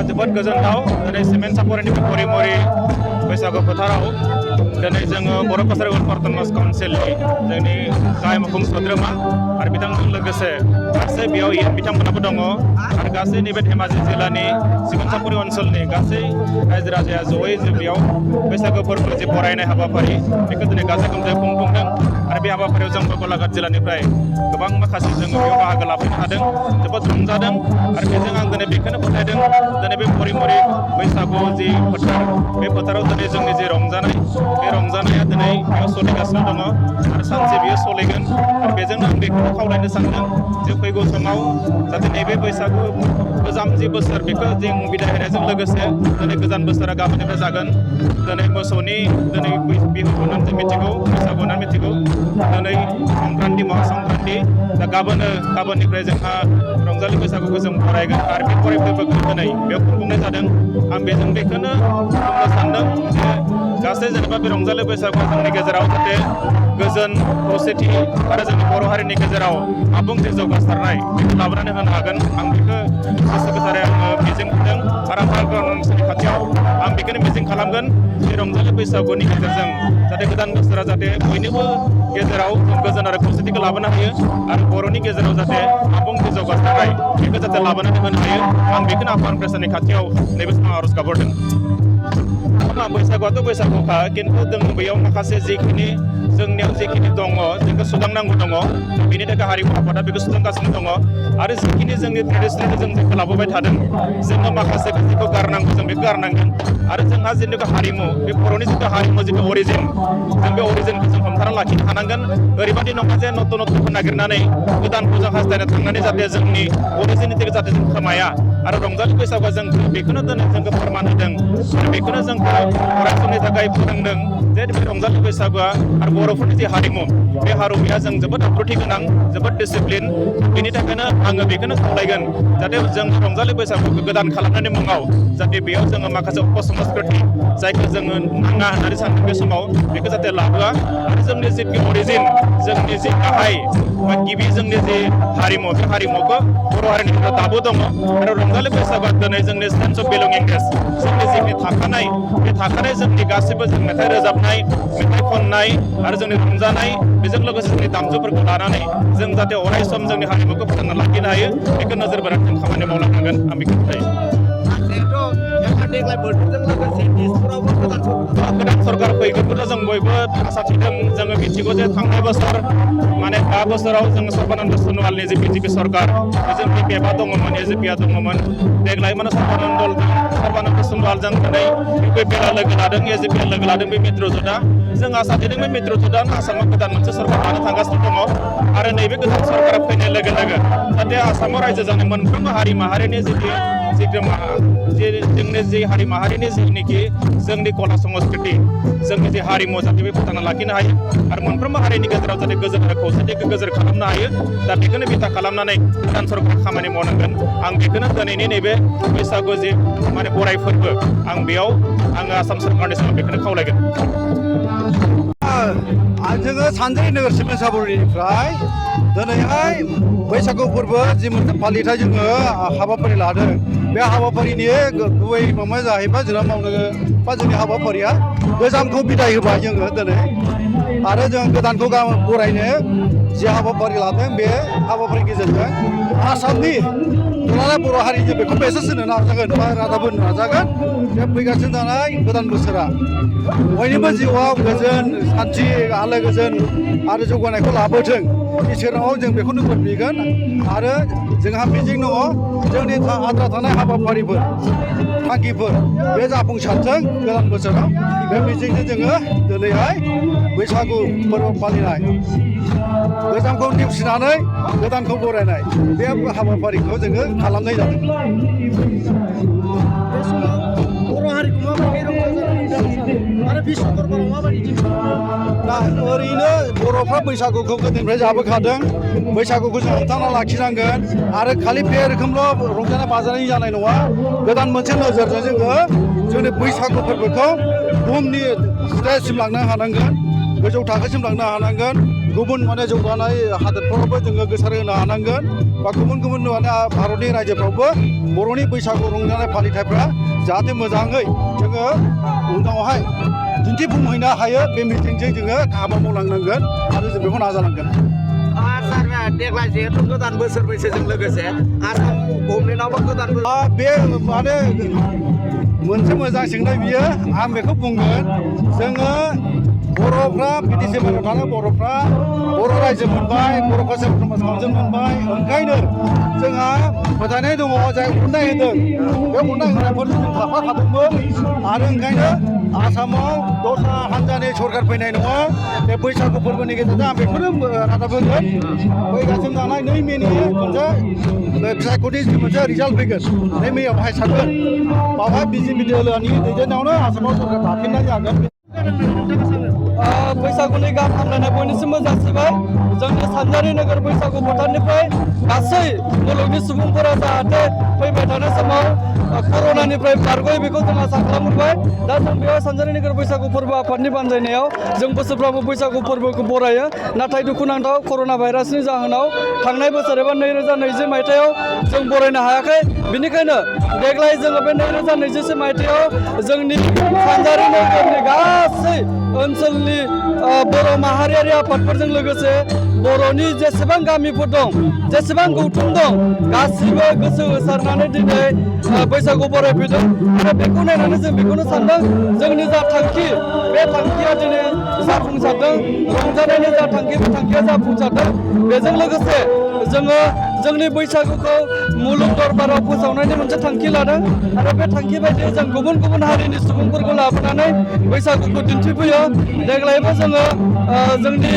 जोबोद गोजोनथाव दिनै सिमेन्ट सापरिनि परिमरि बैसागु फोथाराव दिनै जोङो बर' कालचारेल अट'नमास काउन्सिलनि जोंनि गाहाय मावफुं सोद्रोमा आरो बिथांजों लोगोसे गासै बेयाव बिथांमोनाबो दङ आरो गासै नैबे धेमाजि जिल्लानि सिमेन्ट सापरि ओनसोलनि गासै रायजो राजाया जयै जों बेयाव बैसागु फोरबो जे बरायनाय हाबाफारि बेखौ दिनै गाजा गोमजायै खुंफुंदों आरो बे हाबाफारियाव जों गलाघाट जिल्लानिफ्राय गोबां माखासे जोङो बेयाव बाहागो लाफैनो हादों जोबोद रंजादों आरो बेजों आं दिनै बेखौनो फोथायदों दिनै बे परिमरि बैसागु जि फोथार बे फोथाराव दिनै जोंनि जे रंजानाय बे रंजानाया दिनै बेयाव सोलिगासिनो दङ आरो सानसे बेयो सोलिगोन आरो बेजोंनो आं बेखौनो खावलायनो सानदों जे फैगौ समाव जाहाथे नैबे बैसागु गोजाम जि बोसोर बेखौ जों बिदाय होनायजों लोगोसे दिनै गोदान बोसोरा गाबोननिफ्राय जागोन दिनै मोसौनि दिनै बिहु होननानै जों मिथिगौ बैसागु होननानै मिथिगौ दिनै संक्रान्ति महासंक्रान्ति दा गाबोननिफ्राय जोंहा रंजालि बैसागुखौ जों फरायगोन आरो बे फरायफोरखौ दिनै बेयाव खुंफुंनाय जादों आं बेजों बेखौनो बुंनो सानदों जे गासै जेनेबा बे रंजालि बैसागुआ जोंनि गेजेराव जाहाथे गोजोन खौसेथि आरो जोंनि बर' हारिनि गेजेराव आबुं जौगासारनाय बेखौ लाबोनानै होनो हागोन आं बेखौ गोसो गोथारै आङो मिजिं होदों आरो आं खाथियाव आं बेखौनो मिजिं खालामगोन बे रंजालि बैसागुनि गेजेरजों जाहाथे गोदान बोसोरा जाहाथे बयनिबो गेजेराव गोजोन आरो खौसेथिखौ लाबोनो हायो आरो बर'नि गेजेराव जाहाथे आबुं जौगासारनाय बेखौ जाहाथे लाबोनानै होनो हायो आं बेखौनो आफाद प्रेसारनि खाथियाव नैबे समाव आर'ज गाबहरदों बैसागुआथ' बैसागुखा खिन्थु जों बेयाव माखासे जिखिनि जोंनियाव जिखिनि दङ जोंखौ सुदांनांगौ दङ बेनि थाखाय हारिमु आफादा बेखौ सुदांगासिनो दङ आरो जिखिनि जोंनि ट्रेडिसनेल जों जेखौ लाबोबाय थादों जोङो माखासे खोथाखौ गारनांगौ जों बेखौ गारनांगोन आरो जोंहा जिथु हारिमु बे बर'नि जिथु हारिमु जिथु अरिजिन जों बे अरिजिनखौ जों हमथाना लाखिनो हानांगोन ओरैबायदि नङा जे नতুन नতুनखौ नागिरनानै गोदानखौ जों हास्थायना थांनानै जाहाथे जोंनि अरिजिनखौ जाहाथे जों खोमाया आरो रंजालि बैसागुआ जों बेखौनो दिनै जोंखौ फोरमान होदों आरो बेखौनो जोंखौ अरायसमनि थाखाय फोरोंदों जे बे रंजालि बैसागुआ आरो बर'फोरनि जे हारिमु बे हारिमुया जों जोबोद आब्रुथि गोनां जोबोद डिसिप्लिन बेनि थाखायनो आङो बेखौनो खावलायगोन जाहाथे जों रंजालि बैसागुखौ गोदान खालामनायनि मुङाव जाहाथे बेयाव जोङो माखासे अपसंस्कृति जायखौ जोङो नाङा होननानै सानदों बे समाव बेखौ जाहाथे लाबोआ आरो जोंनि जि अरिजिन जोंनि जि गाहाय बा गिबि जोंनि जि हारिमु बे हारिमुखौ बर' हारिनि गेजेराव दाबो दङ आरो रंजालि बैसागुआ दिनै जोंनि सेन्स अफ बिलंगिंनेस जोंनि जिखिनि थाखानाय बे थाखानाय जोंनि गासैबो जों मेथाइ रोजाबनाय मेथाइ खननाय आरो जोंनि रंजानाय बेजों लोगोसे जोंनि दामजुफोरखौ लानानै जों जाहाथे अराय सम जोंनि हारिमुखौ फोथांना लाखिनो हायो बेखौ नोजोर बोनानै जों खामानि मावलांनांगोन आं बेखौ फोथायो देग्लाय बोथोरजों लोगोसे दिसपुरावबो गोदान सरकार फैगोनखौथ' जों बयबो आसा थिदों जोङो मिथिगौ जे थांनाय बोसोर माने दा बोसोराव जों सर्बानन्द सन'वालनि जे बिजेपि सरकार जों बिपिएफआ दङमोन एजिपिआ दङमोन देग्लाय माने सर्बानन्द सन'वालजों दिनै इउपिपिएलआ लोगो लादों एजिपिआ लोगो लादों बे मित्र जোटआ जों आसा थिदों बे मित्र जोटआनो आसामाव गोदान मोनसे सरकार लानो थांगासिनो दङ आरो नैबे गोदान सरकारा फैनाय लोगो लोगो जाहाथे आसामाव रायजो जानाय मोनफ्रोमबो हारि माहारिनि जोंनि जि हारि माहारिनि जिनिखि जोंनि कला संस्कृति जोंनि जे हारिमु जाहाथे बे फोथांना लाखिनो हायो आरो मोनफ्रोमबो हारिनि गेजेराव जाहाथे गोजोन आरो खौसेथिखौ गोजोर खालामनो हायो दा बेखौनो बिथा खालामनानै गोदान सरकार खामानि मावनांगोन आं बेखौनो दिनैनि नैबे बैसागु जि माने बराय फोरबो आं बेयाव आङो आसाम सरकारनि समाव बेखौनो खावलायगोन जोङो सानजारि नोगोर सिमेन्ट सापरिनिफ्राय दिनैहाय बैसागु फोरबो जि मोनसे फालिथाय जोङो हाबाफारि लादों बे हाबाफारिनि गुबै माबाया जाहैबाय जोंना मावनो बा जोंनि हाबाफारिया गोजामखौ बिदाय होबाय जोङो दिनै आरो जों गोदानखौ बरायनो जि हाबाफारि लादों बे हाबाफारिनि गेजेरजों आसामनि दुलाराय बर' हारिजों बेखौ मेसेज होनो नाजागोन बा रादाब होनो नाजागोन बे फैगासिनो थानाय गोदान बोसोरा बयनिबो जिउआव गोजोन सान्थि आलो गोजोन आरो जौगानायखौ लाबोथों इसोराव जों बेखौनो बोर बिगोन आरो जोंहा मिजिं दङ जोंनि आद्रा थानाय हाबाफारिफोर थांखिफोर बे जाफुंसारथों गोदान बोसोराव बे मिजिंजों जोङो दिनैहाय बैसागु फोरबो फालिनाय गोजामखौ नेवसिनानै गोदानखौ बरायनाय बे हाबाफारिखौ जोङो खालामनाय जादों बर' हारिखौ माबायदि आरो बिश्व दरबाराव माबायदि दा ओरैनो बर'फ्रा बैसागुखौ गोदोनिफ्राय जाबोखादों बैसागुखौ जों हमथाना लाखिनांगोन आरो खालि बे रोखोमल' रंजानाय बाजानाय जानाय नङा गोदान मोनसे नोजोरजों जोङो जोंनि बैसागु फोरबोखौ बुहुमनि स्टेजसिम लांनो हानांगोन गोजौ थाखोसिम लांनो हानांगोन गुबुन माने जौगानाय हादोरफ्रावबो जोङो गोसार होनो हानांगोन बा गुबुन गुबुन माने भारतनि रायजोफ्रावबो बर'नि बैसागु रंजानाय फालिथायफ्रा जाहाथे मोजाङै जोङो उनावहाय दिन्थिफुंहैनो हायो बे मिजिंजों जोङो हाबा मावलांनांगोन आरो जों बेखौ नाजालांगोन। सार देग्लाय जिहेतु गोदान बोसोर बैसोजों लोगोसे आसाम गभर्नमेन्टआवबो गोदान बे माने मोनसे मोजां सोंनाय बियो आं बेखौ बुंगोन जोङो बर'फ्रा बिटिसि भारताव थानाय बर'फ्रा बर' रायजो मोनबाय बर' कालचार समाज काउन्सिल मोनबाय ओंखायनो जोंहा फोथायनाय दङ जाय अननाय होदों बे अननाय होनायफोरजों जों थाफाखादोंमोन आरो ओंखायनो आसामाव दस्रा हान्जानि सरकार फैनाय नङा बे बैसागु फोरबोनि गेजेरजों आं बेखौनो रादाब होगोन फैगासिनो थानाय 2 मेनि मोनसे सायख'थि मोनसे रिजाल्ट फैगोन 2 मेआवहाय सानगोन बावहाय बिजेपि दोलोनि दैदेननायावनो आसामाव सरकार दाफिननाय जागोन। बैसागुनि गाहाम हामलायनाय बयनिसिमबो जासिबाय जोंनि सानजारि नोगोर बैसागु फोथारनिफ्राय गासै मुलुगनि सुबुंफोरा जाहाथे फैबाय थानाय समाव कर'नानिफ्राय बारग'यो बेखौ जों आसा खालामबाय। दा जों बेयाव सानजारि नोगोर बैसागु फोरबो आफादनि बानजायनायाव जों बोसोरफ्रोमबो बैसागु फोरबोखौ बरायो नाथाय दुखुनांथाव कर'ना भाइरासनि जाहोनाव थांनाय बोसोर एबा 2020 मायथाइयाव जों बरायनो हायाखै। बेनिखायनो देग्लाय जोङो बे 2021 मायथाइयाव जोंनि सानजारि नोगोरनि गासै ओनसोलनि बर' माहारियारि आफादफोरजों लोगोसे बर'नि जेसेबां गामिफोर दं जेसेबां गौथुम दं गासिबो गोसो होसारनानै दिनै बैसागु बरायफैदों आरो बेखौ नायनानै जों बेखौनो सानदों जोंनि जा थांखि बे थांखिया दिनै जाफुंसारदों रंजानायनि जा थांखि बे थांखिया जाफुंसारदों। बेजों लोगोसे जोङो जोंनि बैसागुखौ मुलुग दरबाराव फोसावनायनि मोनसे थांखि लादों आरो बे थांखि बायदियै जों गुबुन गुबुन हारिनि सुबुंफोरखौ लाबोनानै बैसागुखौ दिन्थिफैयो। देग्लायबो जोङो जोंनि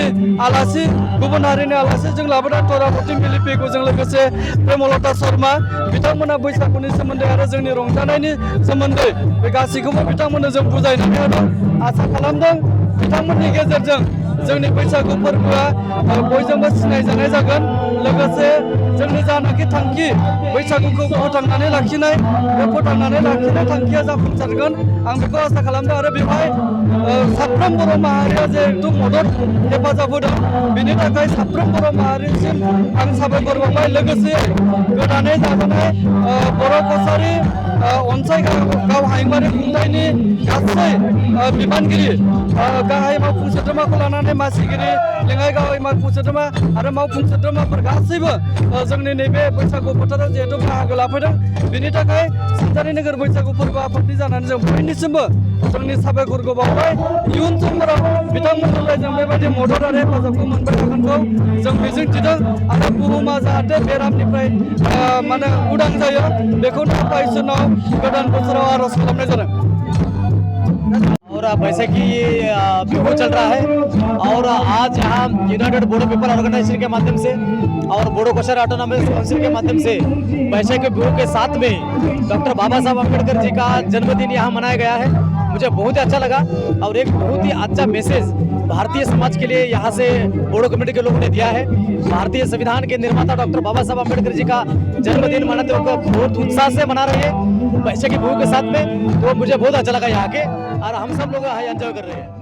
आलासि गुबुन हारिनि आलासि जों लाबोदों तरापति मिलिपिखौ लोगोसे प्रेमलता शर्मा बिथांमोना बैसागुनि सोमोन्दै आरो जोंनि रंजानायनि सोमोन्दै बे गासैखौबो बिथांमोननो जों बुजायनानै होदों। आसा खालामदों बिथांमोननि गेजेरजों जोंनि बैसागु फोरबोआ बयजोंबो सिनायजानाय जागोन लोगोसे जोंनि जानाखि थांखि बैसागुखौ फोथांनानै लाखिनाय बे फोथांनानै लाखिनाय थांखिया जाफुंसारगोन आं बेखौ आसा खालामदों आरो बेवहाय साफ्रोम बर' माहारिया जिहेतु मदद हेफाजाब होदों बेनि थाखाय साफ्रोम बर' माहारिसिम आं साबायखर बावबाय। लोगोसे गोदानै दाजानाय बर' कसारि अनसायगाव हायुङारि खुंथायनि गासै बिबानगिरि गाहाय मावफुं सोद्रोमाखौ लानानै मासिगिरि लेङाइ गाहाय मावफुं सोद्रोमा आरो मावफुं सोद्रोमाफोर गासैबो जोंनि नैबे बैसागु फोथाराव जिहेतु बाहागो लाफैदों बेनि थाखाय सानजारि नोगोर बैसागु फोरबो आफादनि जानानै जों बयनिसिमबो जोंनि साबायखरखौ बावबाय। इयुन समफोराव बिथांमोननिफ्राय जों बेबायदि मदद आरो हेफाजाबखौ मोनबाय थागोनखौ जों मिजिंथिदों आरो बुहुमा जाहाथे बेरामनिफ्राय माने उदां जायो बेखौनो आफा इसोरनाव गोदान बोसोराव आर'ज खालामनाय जादों। और वैसे कि बिहू चल रहा है और आज यहाँ यूनाइटेड बोडो पीपल ऑर्गेनाइजेशन के माध्यम से और बोडो कल्चर ऑटोनॉमस काउंसिल के माध्यम से वैशाखी बिहू के साथ में डॉक्टर बाबा साहब अम्बेडकर जी का जन्मदिन यहाँ मनाया गया है। मुझे बहुत ही अच्छा लगा और एक बहुत ही अच्छा मैसेज भारतीय समाज के लिए यहाँ से बोडो कम्युनिटी के लोगों ने दिया है। भारतीय संविधान के निर्माता डॉक्टर बाबा साहब अम्बेडकर जी का जन्मदिन मनाते हुए बहुत उत्साह से मना रही है वैशाखी बिहू के साथ में, तो मुझे बहुत अच्छा लगा यहाँ के और हम सब लोग यहाँ एंजॉय कर रहे हैं।